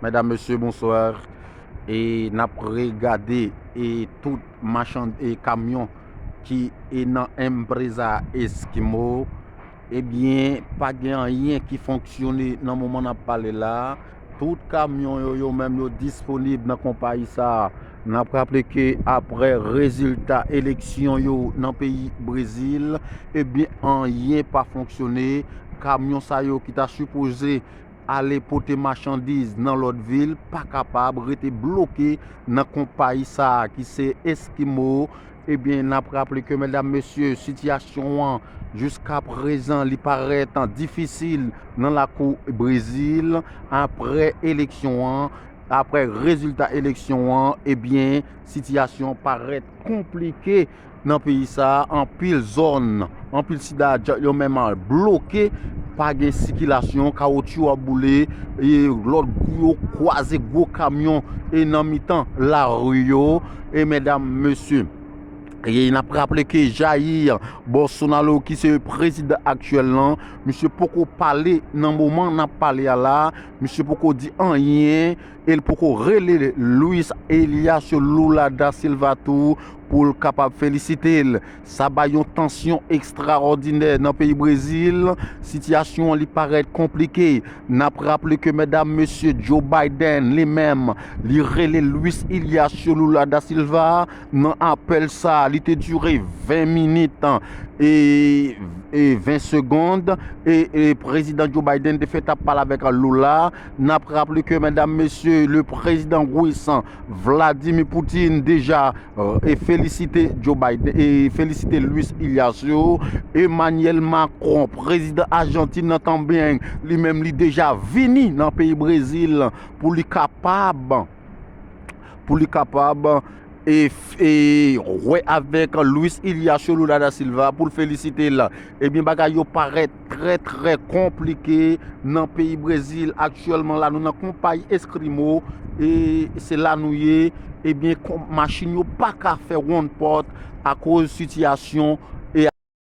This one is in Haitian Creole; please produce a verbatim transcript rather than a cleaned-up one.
Medam, mesye, bonswa. E n ap regade e tout machann e kamyon ki e nan Empresa Eskimo. Ebyen, pa gen anyen ki fonksyone nan moman n ap pale la. Tout kamyon yo, yo menm, yo disponib nan konpayi sa a. N ap raple ke apre rezilta eleksyon yo nan peyi Brezil, ebyen, anyen pa fonksyone. Kamyon sa yo ki ta sipoze ale pote machandiz nan lòt vil pa kapab, rete bloke nan konpayi sa a ki se Eskimo. Ebyen, n ap raple ke, medam, mesye, sitiyasyon an jiska prezan li parèt difisil nan lakou Brezil. Apre eleksyon an, apre rezilta eleksyon an, ebyen, sitiyasyon parèt konplike nan peyi sa a. Anpil zòn, anpil siyaj, yo menm bloke, pa gen sikilasyon, kawotchou ap boule, e lòt gwo, kwaze gwo kamyon e nan mitan lari yo. E medam, mesye, e n ap raple ke Jair Bolsonaro, ki se prezidan aktyèl lan, misye poko pale nan moman n ap pale a la. Misye poko di anyen, e l poko rele Luiz Inácio Lula da Silva tou pou l kapab felisite l. Sa bay yon tansyon ekstraòdinè nan peyi Brezil. Sitiyasyon an, li parèt konplike. N ap raple ke, medam, mesye, Joe Biden li menm, li rele Luiz Inácio Lula da Silva. Nan apèl sa a, li te dire ven minit e, e ven segond. E, e prezidan Joe Biden te fèk ap pale avèk Lula. N ap raple ke, medam, mesye, le prezidan ris Vladimir Putin deja e felisite Joe Biden, e felisite Luiz Inácio. Emmanuel Macron, prezidan Ajantin nan, tanben, li menm, li deja vini nan peyi Brezil pou li kapab, pou li kapab e, e wè avèk Luiz Inácio Lula da Silva pou l felisite l. Ebyen, bagay yo parèt trè, trè konplike nan peyi Brezil aktyèlman. La, nou nan konpayi Eskimo, e se la nou ye. Ebyen, kon- machin yo pa ka fè wonn pòt akoz sitiyasyon